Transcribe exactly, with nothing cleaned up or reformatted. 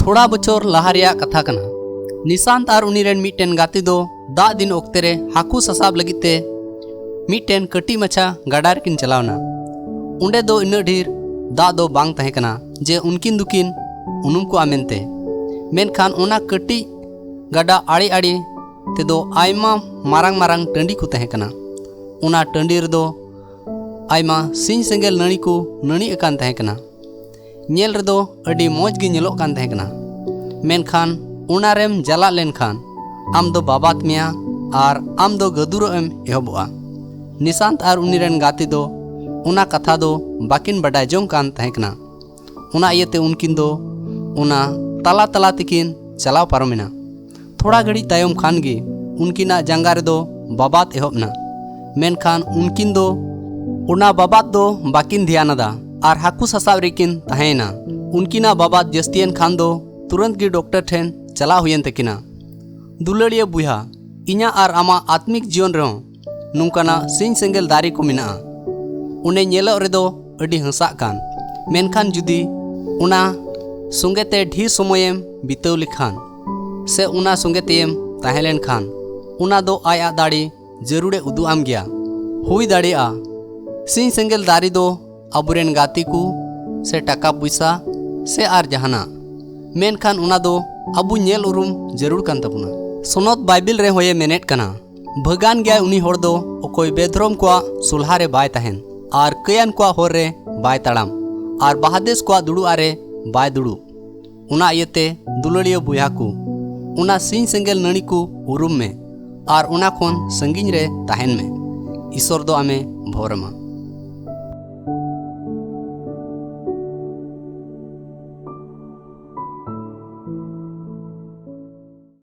ᱛᱷᱚᱲᱟ ᱵᱚᱪᱷᱚᱨ ᱞᱟᱦᱟ ᱨᱮᱭᱟᱜ ᱠᱟᱛᱷᱟ ᱠᱟᱱᱟ᱾ ᱱᱤᱥᱟᱱᱛ ᱟᱨ ᱩᱱᱤ ᱨᱮᱱ ᱢᱤᱫᱴᱮᱱ ᱜᱟᱛᱮ ᱫᱚ ᱫᱟᱜ ᱫᱤᱱ ᱚᱠᱛᱮ ᱨᱮ ᱦᱟᱹᱠᱩ ᱥᱟᱥᱟᱵ ᱞᱟᱹᱜᱤᱫ ᱛᱮ ᱢᱤᱫᱴᱮᱱ ᱠᱟᱹᱴᱤᱡ ᱢᱟᱪᱷᱟ ᱜᱟᱰᱟ ᱨᱮᱠᱤᱱ ᱪᱟᱞᱟᱣ ᱮᱱᱟ᱾ ᱚᱸᱰᱮ ᱫᱚ ᱤᱱᱟᱹᱜ ᱰᱷᱮᱨ ᱫᱟᱜ ᱫᱚ ᱵᱟᱝ ᱛᱟᱦᱮᱸ ᱠᱟᱱᱟ ᱡᱮ ᱩᱱᱠᱤᱱ ᱫᱚᱠᱤᱱ ᱩᱱᱩᱢ ᱠᱚᱜᱼᱟ ᱢᱮᱱᱛᱮ᱾ ᱢᱮᱱᱠᱷᱟᱱ ᱚᱱᱟ ᱠᱟᱹᱴᱤᱡ ᱜᱟᱰᱟ ᱟᱲᱮ ᱟᱲᱮ ᱛᱮᱫᱚ ᱟᱭᱢᱟ ᱢᱟᱨᱟᱝ ᱢᱟᱨᱟᱝ ᱴᱟᱺᱰᱤ ᱠᱚ ᱛᱟᱦᱮᱸ ᱠᱟᱱᱟ᱾ ᱚᱱᱟ ᱴᱟᱺᱰᱤ ᱨᱮᱫᱚ ᱟᱭᱢᱟ ᱥᱤᱧ ᱥᱮᱸᱜᱮᱞ ᱱᱟᱹᱲᱤ ᱠᱚ ᱱᱟᱹᱲᱤ ᱟᱠᱟᱱ ᱛᱟᱦᱮᱸ ᱠᱟᱱᱟ᱾ ᱧᱮᱞ ᱨᱮᱫᱚ ᱟᱹᱰᱤ ᱢᱚᱡᱽ ᱜᱮ ᱧᱮᱞᱚᱜ ᱠᱟᱱ ᱛᱟᱦᱮᱸ ᱠᱟᱱᱟ᱾ ᱢᱮᱱᱠᱷᱟᱱ ᱚᱱᱟ ᱨᱮᱢ ᱡᱟᱞᱟᱫ ᱞᱮᱱᱠᱷᱟᱱ ᱟᱢ ᱫᱚ ᱵᱟᱵᱟᱫ ᱢᱮᱭᱟ ᱟᱨ ᱟᱢ ᱫᱚ ᱜᱟᱹᱫᱩᱨᱚᱜ ᱮᱢ ᱮᱦᱚᱵᱚᱜᱼᱟ᱾ ᱱᱤᱥᱟᱱᱛ ᱟᱨ ᱩᱱᱤ ᱨᱮᱱ ᱜᱟᱛᱮ ᱫᱚ ᱚᱱᱟ ᱠᱟᱛᱷᱟ ᱫᱚ ᱵᱟᱹᱠᱤᱱ ᱵᱟᱰᱟᱭ ᱡᱚᱝ ᱠᱟᱱ ᱛᱟᱦᱮᱸ ᱠᱟᱱᱟ᱾ ᱚᱱᱟ ᱤᱭᱟᱹᱛᱮ ᱩᱱᱠᱤᱱ ᱫᱚ ᱚᱱᱟ ᱛᱟᱞᱟ ᱛᱟᱞᱟ ᱛᱮᱠᱤᱱ ᱪᱟᱞᱟᱣ ᱯᱟᱨᱚᱢᱮᱱᱟ᱾ ᱛᱷᱚᱲᱟ ᱜᱷᱟᱹᱲᱤᱡ ᱛᱟᱭᱚᱢ ᱠᱷᱟᱱ ᱜᱮ ᱩᱱᱠᱤᱱᱟᱜ ᱡᱟᱸᱜᱟ ᱨᱮᱫᱚ ᱵᱟᱵᱟᱫ ᱮᱦᱚᱵ ᱮᱱᱟ᱾ ᱢᱮᱱᱠᱷᱟᱱ ᱩᱱᱠᱤᱱ ᱫᱚ ᱚᱱᱟ ᱵᱟᱵᱟᱫ ᱫᱚ ᱵᱟᱹᱠᱤᱱ ᱫᱷᱮᱭᱟᱱ ᱟᱫᱟ ᱟᱨ ᱦᱟᱹᱠᱩ ᱥᱟᱥᱟᱵ ᱨᱮᱠᱤᱱ ᱛᱟᱦᱮᱸᱭᱮᱱᱟ᱾ ᱩᱱᱠᱤᱱᱟᱜ ᱵᱟᱵᱟᱫ ᱡᱟᱹᱥᱛᱤᱭᱮᱱ ᱠᱷᱟᱱ ᱫᱚ ᱛᱩᱨᱟᱹᱱᱛ ᱜᱮ ᱰᱚᱠᱴᱚᱨ ᱴᱷᱮᱱ ᱪᱟᱞᱟᱣ ᱦᱩᱭᱮᱱ ᱛᱟᱹᱠᱤᱱᱟ᱾ ᱫᱩᱞᱟᱹᱲᱤᱭᱟᱹ ᱵᱚᱭᱦᱟ, ᱤᱧᱟᱹᱜ ᱟᱨ ᱟᱢᱟᱜ ᱟᱛᱢᱤᱠ ᱡᱤᱭᱚᱱ ᱨᱮᱦᱚᱸ ᱱᱚᱝᱠᱟᱱᱟᱜ ᱥᱤᱧ ᱥᱮᱸᱜᱮᱞ ᱫᱟᱨᱮ ᱠᱚ ᱢᱮᱱᱟᱜᱼᱟ᱾ ᱚᱱᱮ ᱧᱮᱞᱚᱜ ᱨᱮᱫᱚ ᱟᱹᱰᱤ ᱦᱟᱹᱥᱟᱜ ᱠᱟᱱ, ᱢᱮᱱᱠᱷᱟᱱ ᱡᱩᱫᱤ ᱚᱱᱟ ᱥᱚᱸᱜᱮ ᱛᱮ ᱰᱷᱮᱨ ᱥᱚᱢᱚᱭᱮᱢ ᱵᱤᱛᱟᱹᱣ ᱞᱮᱠᱷᱟᱱ ᱥᱮ ᱚᱱᱟ ᱥᱚᱸᱜᱮ ᱛᱮᱢ ᱛᱟᱦᱮᱸ ᱞᱮᱱᱠᱷᱟᱱ, ᱚᱱᱟ ᱫᱚ ᱟᱭᱟᱜ ᱫᱟᱲᱮ ᱡᱟᱹᱨᱩᱲᱮ ᱩᱫᱩᱜ ᱟᱢ ᱜᱮᱭᱟ᱾ ᱦᱩᱭ ᱫᱟᱲᱮᱭᱟᱜᱼᱟ ᱥᱤᱧ ᱥᱮᱸᱜᱮᱞ ᱫᱟᱨᱮ ᱫᱚ ᱟᱵᱚᱨᱮᱱ ᱜᱟᱛᱮ ᱠᱚ ᱥᱮ ᱴᱟᱠᱟ ᱯᱚᱭᱥᱟ ᱥᱮ ᱟᱨ ᱡᱟᱦᱟᱱᱟᱜ, ᱢᱮᱱᱠᱷᱟᱱ ᱚᱱᱟ ᱫᱚ ᱟᱵᱚ ᱧᱮᱞ ᱩᱨᱩᱢ ᱡᱟᱹᱨᱩᱲ ᱠᱟᱱ ᱛᱟᱵᱚᱱᱟ᱾ ᱥᱚᱱᱚᱛ ᱵᱟᱭᱵᱮᱞ ᱨᱮ ᱦᱚᱸᱭᱮ ᱢᱮᱱᱮᱫ ᱠᱟᱱᱟ, ᱵᱷᱟᱹᱜᱟᱱ ᱜᱮᱭᱟᱭ ᱩᱱᱤ ᱦᱚᱲ ᱫᱚ ᱚᱠᱚᱭ ᱵᱮᱫᱷᱨᱚᱢ ᱠᱚᱣᱟᱜ ᱥᱚᱞᱦᱟ ᱨᱮ ᱵᱟᱭ ᱛᱟᱦᱮᱱ ᱟᱨ ᱠᱟᱹᱭᱟᱱ ᱠᱚᱣᱟᱜ ᱦᱚᱨ ᱨᱮ ᱵᱟᱭ ᱛᱟᱲᱟᱢ ᱟᱨ ᱵᱟᱦᱟᱫᱮᱥ ᱠᱚᱣᱟᱜ ᱫᱩᱲᱩᱵ ᱟᱜ ᱨᱮ ᱵᱟᱭ ᱫᱩᱲᱩᱵ᱾ ᱚᱱᱟ ᱤᱭᱟᱹᱛᱮ ᱫᱩᱞᱟᱹᱲᱤᱭᱟᱹ ᱵᱚᱭᱦᱟ ᱠᱚ, ᱚᱱᱟ ᱥᱤᱧ ᱥᱮᱸᱜᱮᱞ ᱱᱟᱹᱲᱤ ᱠᱚ ᱩᱨᱩᱢ ᱢᱮ ᱟᱨ ᱚᱱᱟ ᱠᱷᱚᱱ ᱥᱟᱺᱜᱤᱧ ᱨᱮ ᱛᱟᱦᱮᱱ ᱢᱮ᱾ ᱤᱥᱚᱨ ᱫᱚ ᱟᱢᱮ ᱵᱷᱚᱨ ᱟᱢᱟ᱾